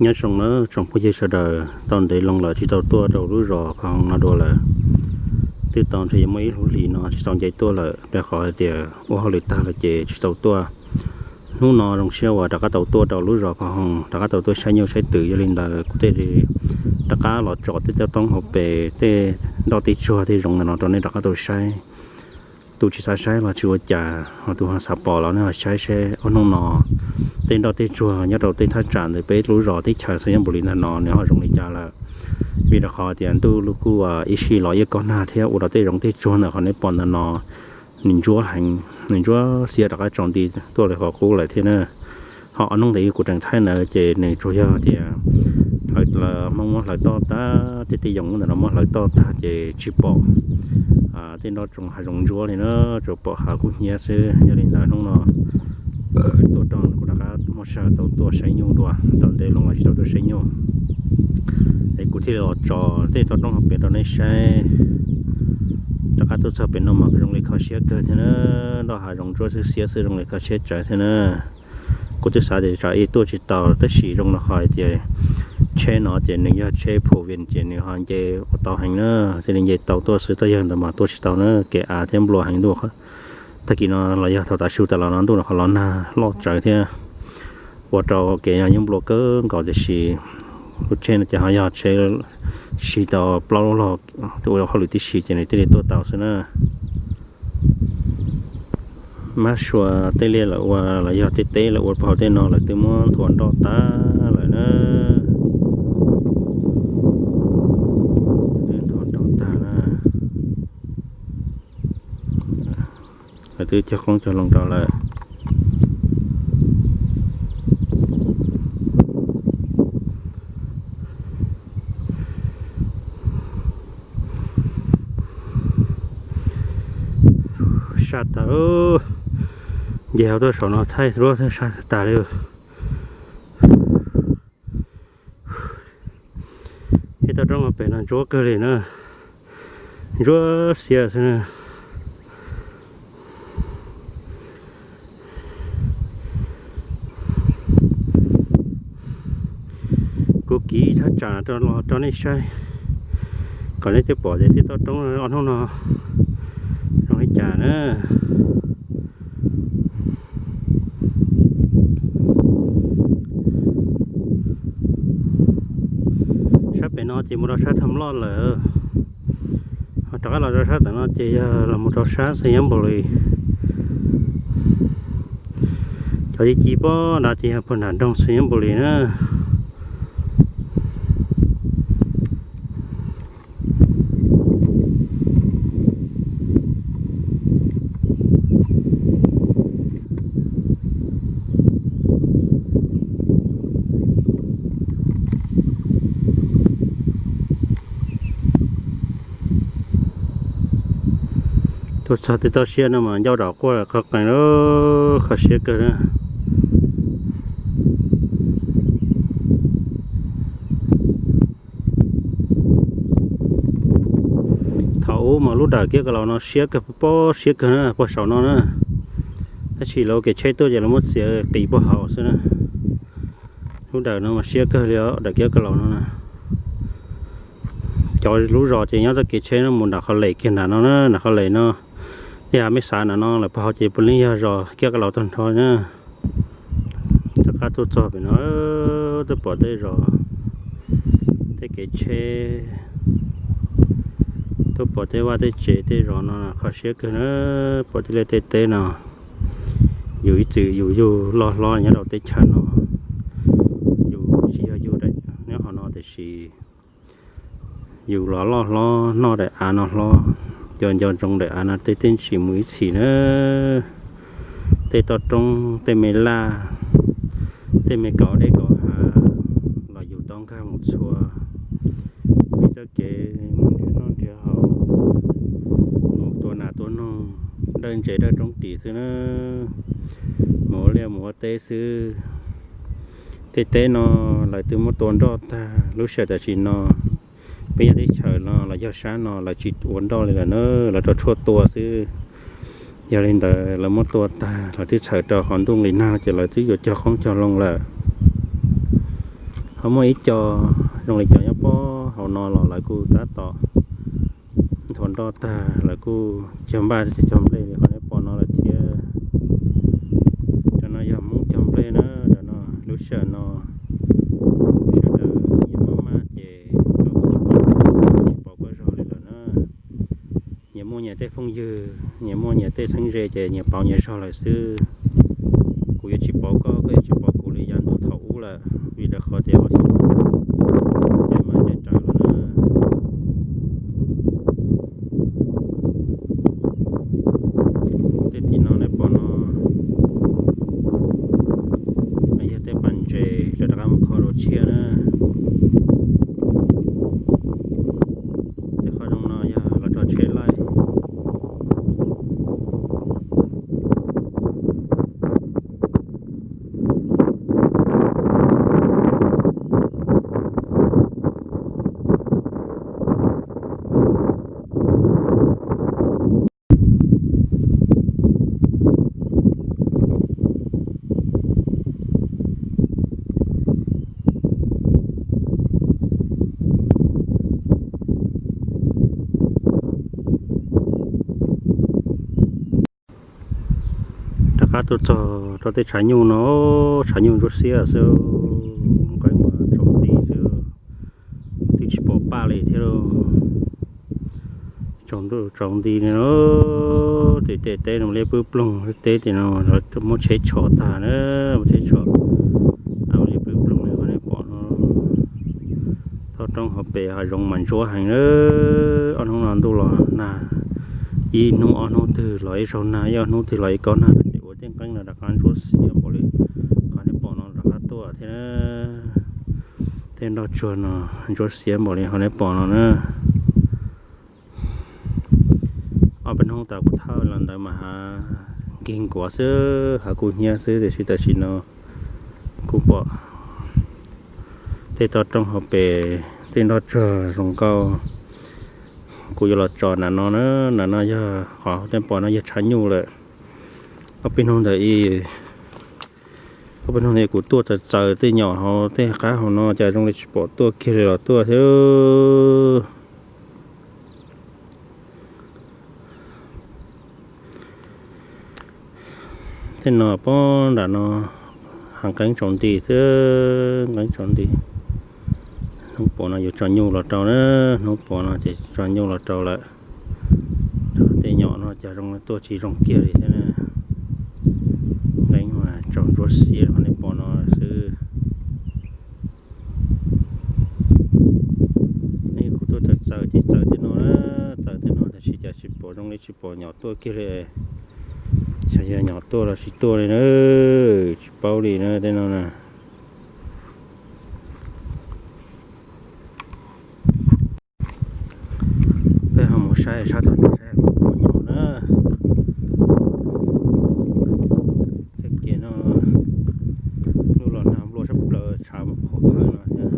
Nyob zoo na tsoom phooj ywg sawv daws, tau ntev loo lawm tsis tau tuaj rau lub zos Pha Hoo no dua lawm. Twb tau ntshe yuav muaj ib lub hlis no tsis tau nce tuaj lawm, rau qhov hais tias ua hauj lwm tag lawm ces tsis tau tuaj. Hnub no zoo siab uas rov qab tau tuaj rau lub zos Pha Hoo, rov qab tau tuaj saib nyuj saib twm, yog li ntawd kuv thiaj li rov qab los tsom tej toj roob hauv pes, tej nroj tej tsuag tej zoov ntawm no rau nej rov qab tau saib. Tus tsis xav saib los tsis ua cas, ho tus ho xav pom los nej ho saib seb ua hnub no tej nroj tej tsuag nyob rau tej thaj tsam ntawm peb lub zos teb chaws Xeev Npuas Lis ntawm no nws ho zoo li cas lawm. Vim rau qhov tias ntuj lub kuj ib sij los ib kob nag thiab ua rau tej zoov tej tsuag ntawm qhov nej pom ntawm no nws ntsuab heev, nws ntsuab xiab rov qab tsaus nti tuaj li qhov qub lawm thiab na. Ho ob hnub ntawd kuv tseem thaij ntawd ces nws tsuas yog tias hlawv, Hmoob muab hlawv toj tag, tej tej yoov ntawm no muab hlawv toj tag ces tsis pom tej nroj tsoom hav zoov ntsuab li na, tsuas pom hav kub hnyiab xwb. Yog li ntawd hnub no tuaj rau kuv rov qab muaj sij hawm tau tuaj saib nyuj dua, tau ntev loo los tsis tau tuaj saib nyuj. Es kuv thiaj li los tso tej toj roob hauv pes rau nej saib. Rov qab tuaj txog pem no mas zoo li kho siab kawg thiab na, nroj hav zoov ntsuab xwb xiab xwb zoo li kho siab tsawv thiab na. Kuv twb xav tias tsam ib tuaj tsis tau tab sis zoo li qhov hais tias tsheb no ces nws yog tsheb phu vin ces nws ho nce ua tau heev na, thiaj li nce tau tuaj xwb, tab yog ntawd mas tuaj tsis tau na, kev av thiab nplua heev ntuj. Tag kis no los yog thaum tav su tas los no ntuj los qhov los nag loj tsawv thiab ua rau kev no yeej nplua kawg nkaus tiam sis lub tsheb no ces ho yog tsheb siv tau plaub lub log, ua hauj lwm tib si ces nws thiaj li tuaj tau xwb na. Mab sua tej liaj lawv ua los yog tej teb lawv ua pem hauv tej no lawv twb muab nthuav nroj tag lawm na. Twb nthuav nroj tag na. Lawv twb cog qoob cog loo rau lawm. Sab tas, nce hauv tuaj saum no thaij duab thiab sab tas li. Ib toj roob pem no ntsuab kawg li na, ntsuab xiab xwb na. Kuv kiv thaj tsam rau los rau nej saib kom nej thiaj pom tias tej toj roob ob hnub no zoo li cas na. Sab pem no ces mus rau sab Tham Loj lawm, ho rov qab los rau sab tom no ces yog los mus rau sab Xeev Npuas Lis. Cov ci ci pob nrad ces yog puag nram nroog Xeev Npuas Lis na. Tuaj txog tej toj siab no mas ncauj daum quaj qhov qees lawm, kho siab kawg na. Thaum ub mas lub dawm Kiab Ka Laus no siab kawg, pob siab kawg na, puag saum no na. Tab sis lawv ua kev tsheb tuaj ces lawv muab txiav qis puag hauv xwb na. Lub dawm no mas siab kawg li os, dawm Kiab Ka Laus no na. Cov lub zos ces nyob txoj kev tsheb no mus nram qhov lem kiag nram no na, nram qhov lem no. Tej hav mej xav nram no lawm puag hauv ces puav leej yog zos Kiab Ka Laus tag nrho na. Rov qab tuaj txog pem no, tuaj pom tej zos, tej kev tsheb, tuaj pom tej vaj tej tsev tej zos no kho siab kawg na. Pom tej liaj tej teb no, yus ib txwm yus yug loj hlob nyob rau teb chaws no, yus tsis yog yug daim nyob qhov no tiam sis yus los loj hlob noj daim av no hlob, nco nco ntsoov daim av no tej teb tsis mus ib txhis na. Tej toj roob, tej me laj, tej me kaum dej kaum hav los yus tau nkag mus txhua. Vim txoj kev mus nrhiav noj nrhiav haus, mus tua nas tua noog, dawj ntses dawj roob ris xwb na, mus ua liaj mus ua teb xwb. Tej teb no lawv twb muab tua nroj tag, lub sij hawm tam sim no peb yog teb chaws no los yog sab no lawv tsis ua nroj li lawm na, lawv rau tshuaj tua xwb. Yog li ntawd lawv muab tua tag, lawv twb txhawm rau qhov ntuj nqis nag ces lawv twb yuav cog qoob cog loo lawm. Ho muaj ib co zoo li cov nyob pob hauv no los lawv kuj tab tom nthuav nroj tag, lawv kuj cog npaj cog nplej li qhov nej pom no lawm thiab. Cov no yog Hmoob cog nplej na, cov no lub sij hawm no sawv daws nyias maj maj ces koj kuj tsis pom, kuv kuj tsis pom koj zog li lawm na. Nyias muaj nyias tej phooj ywg, nyias muaj nyias tej txheeb ze ces nyias pauv nyias zog lawm xwb. Kuv yuav tsis pauv koj, koj yuav tsis pauv kuv li yav ntuj thaum ub lawm, vim rau qhov tias ua xyoo caij maj caij rawv lawm na. Tej tim no nej pom no yog tej pas ntses lawv rov qab muab kho rau tshiab na. Tej qhov zoo no yog los rau tsheb laij. Rov qab tuaj txog rau tej tshav nyuj no, tshav nyuj ntsuab xiab xwb, nqeeb mas tsaus nti xwb, twb tsis pom paj li thiab lauj. Tsaus ntuj tsaus nti li no, tej teb no liab pwb ploog, teb tim no muab tsheb tshos tag na, muab tsheb tshos, liab pwb ploog li qhov nej pom no. Toj roob hauv pes hav zoov mas ntsuab heev na. Ob hnub no ntuj los nag, ib hnub ob hnub twg los ib zaug nag, ib ob hnub twg los ib kob nag, ces ua tej nqeeb no rov qab ntsuab xiab npaum li qhov nej pom no rov qab tuaj thiab na. Tej nroj tsuag no ntsuab xiab npaum li qhov nej pom no na. Ob peb hnub tas kuv thawj los ntawd mas hav nkig nkuav xwb, hav kub hnyiab xwb, tiam sis tam sim no kuv pom tej toj roob hauv pes tej nroj tsuag zoo nkauj. Kuv yuav los tso nram no na, nram no yog qhov nej pom no yog tshav nyuj lawm. Ob peb hnub ntawd ib, ob peb hnub ntawd kuv tuaj txaws txaws tej nyom hauv tej qab hauv no cas zoo li tsis pom tuaj kiag li los tuaj thiab. Tej no pob nram no hav nqeeb tsaus nti xwb, nqeeb tsaus nti. Hnub puas no yuav tso nyuj los rau na, hnub puas no ces tso nyuj los rau lawm. Tej nyom no cas zoo tuaj tsis zoo kiag li thiab na. Nqeeb mas tsaus ntsuab xiab li qhov nej pom no xwb. Nej kuv tuaj txaws txaws ces txaws tej no na, txaws tej no tab sis cas tsis pom zoo li tsis pom nyom tuaj kiag li. Xyov yog nyom tuaj los tsis tuaj li na, tsis paub li na tej no na. Peb ho mus saib sab tod saib puas pom nyom na. Tej kev no ntuj los nag nplua sab plaws tshav mus qhov qhawv no thiab.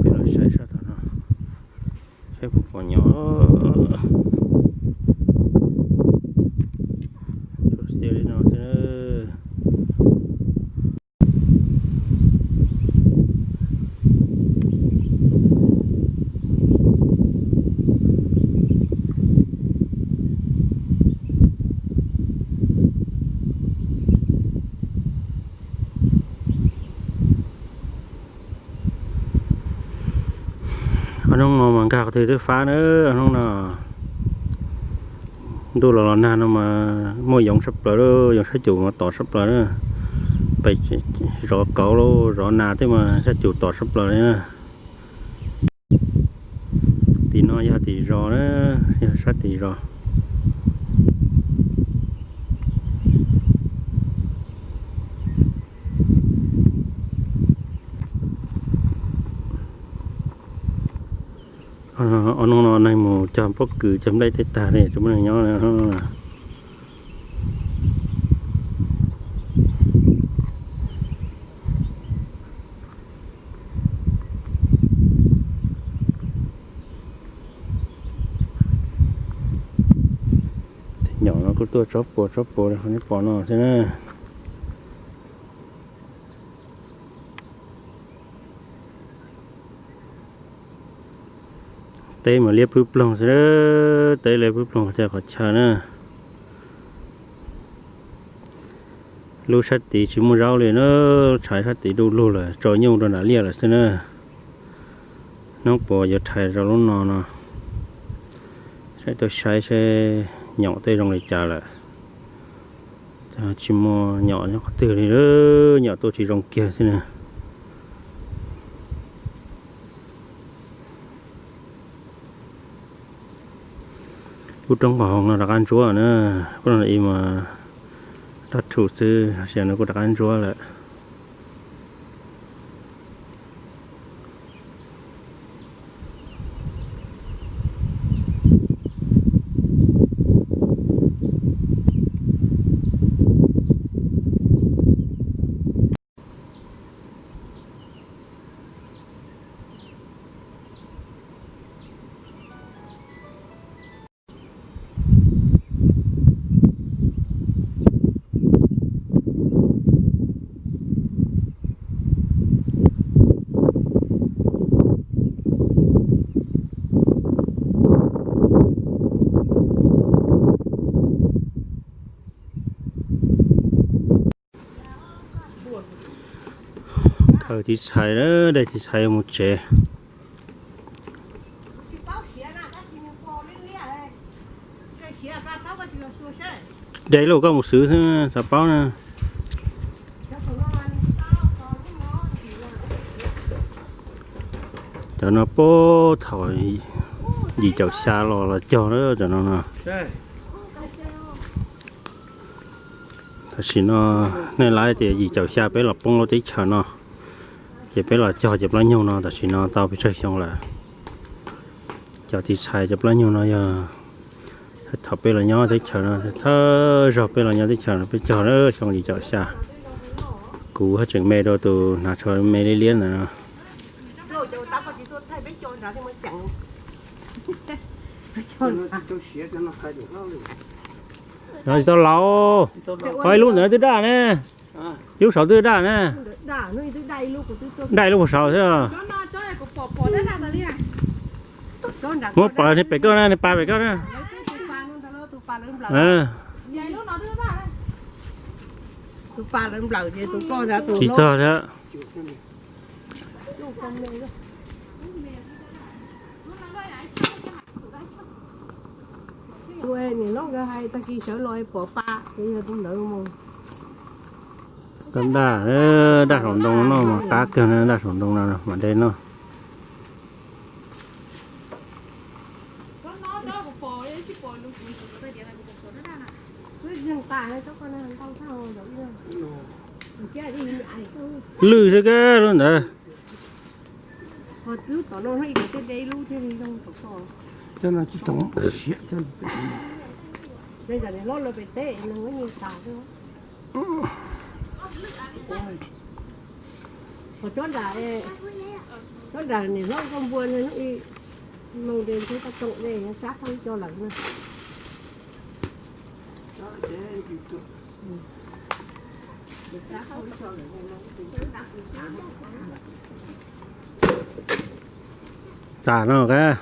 Peb los saib sab tod no, saib puas pom nyom. Tsuas xiab li no xwb. Ob hnub no mas nkag qhov twg twb fab na, ob hnub no. Ntuj los los nag no mas muaj yoov sab plaws, yoov sab cum mas tom sab plaws na. Pem zov kauv los zov nas tej mas sab cum tom sab plaws li na. Tim no yog tim zos na, yog sab tim zos. Ob hnub no neeg mus cog pob kws cog nplej tej tag li tsis muaj neeg nyob. Tej nyom no Tuaj tsob puas tsob puas li qhov nej pom no xwb na. Teb mas liab pwb ploog xwb, teb liab pwb ploog qhov chaw na. Lub sab tid tsis muaj zaub li na, tshav sab tid du lug lawm, tso nyuj rau nram liaj lawm xwb na. Hnub puas yuav rhais rau lub no no, saib tuaj saib seb nyom tej zoo li cas lawm. Tsis muaj nyom nyob qhov twg li, nyom tuaj tsis zoo kiag xwb na. Lub roob qhov hoov no rov qab ntsuab na, lub no ib mas dab rhuv xwb, tab sis no kuj rov qab ntsuab lawm. Khaws tiv txhais, dai tiv txhais mus tsev. Dai lauj, koj mus xwv xwb xav paub na. Cov no puag thaum yim caum xya los los cog na cov no no. Tam sim no nej laib tias yim caum xya peb los poob lub teb chaws no, ces peb los cog cov plaub nyug no tam sim no tau pes tsawg xyoo lawm. Cov tiv txhais cov plaub nyug no yog thaum peb los nyob teb chaws no, thawj zaug peb los nyob teb chaws no peb cog xyoo yim caum xya. Kuv haj tseem me rau tus hnav tsho me liab liab ntawd no. No tsis tau laus, ib lub ntawd twb daj ne, ib lub saud twb daj ne. Daj ib lub puag saud xwb. Muab pawv niag pem koj na, niag pas pem koj na. Tsis txog thiab. Tus niam hlob nkawd hais tag kis sawv los pom pa ces yog tus ntawd mus. Daj, daj saum ntoo no mas qab kawg na, daj saum ntoo no mam de noj. Lwj xwb kab lub ntawd. Tsob nram, tsob nram niam hlob koj npua ib moos ces ntshe tau toom de, sab qhov coj lawm na. Tas no kab.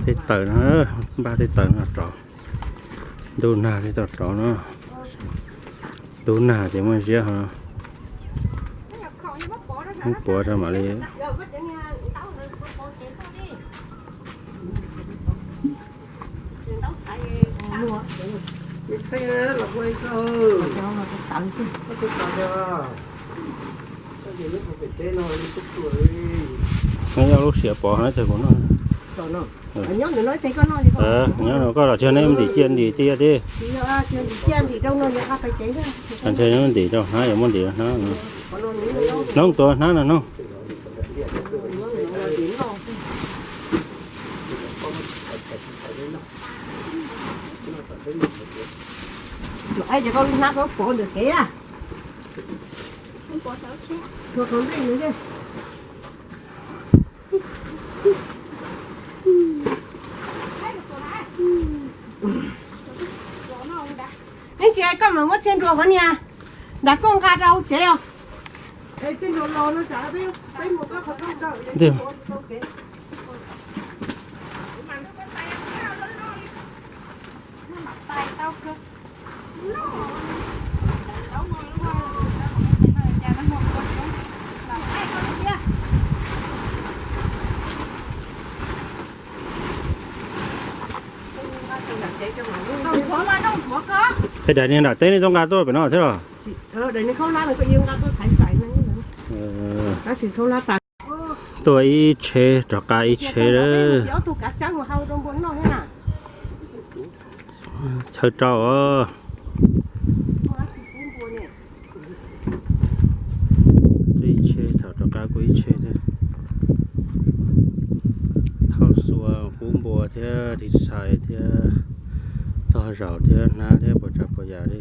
Tej taws no, npaj tej taws no rov, ntuj nag tej tau rov no, ntuj nag ces muaj ziab ho, muab puav rau mam li. No yog lub siav pov no ces kuv noj. Nyob no koj los tsis yog neb ntim ciaj ntim tiag tiag. Ntshe neb ntim rau hnab, yuav muab ntim rau hnab no. Noog tuav hnab no noog. Ai, cov koj hnab koj pov ntawm kev a. Ua qhov ntej nws. Ib tsis koj mam muab txiag nruas qhov niag nram koj nqa rau hauv tsev os. Peb daim niag nram teb nej tau nqa tuaj pem no thiab los? Tuaj ib tsheb rov qab ib tsheb lawm. Chaw rau os. Ib tsheb thaum rov qab kuj ib tsheb thiab. Thauj xua pub npua thiab ris txhais thiab tog zaum thiab hnab thiab puas tsav puas yam li.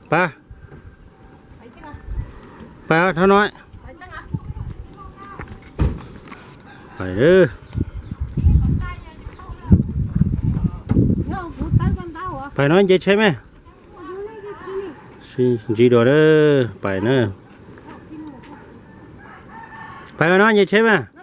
Pab, pab thov no. Pais, pais no nce tsheb me. Sib ntsib dua na, pais na. Pais no nce tsheb me.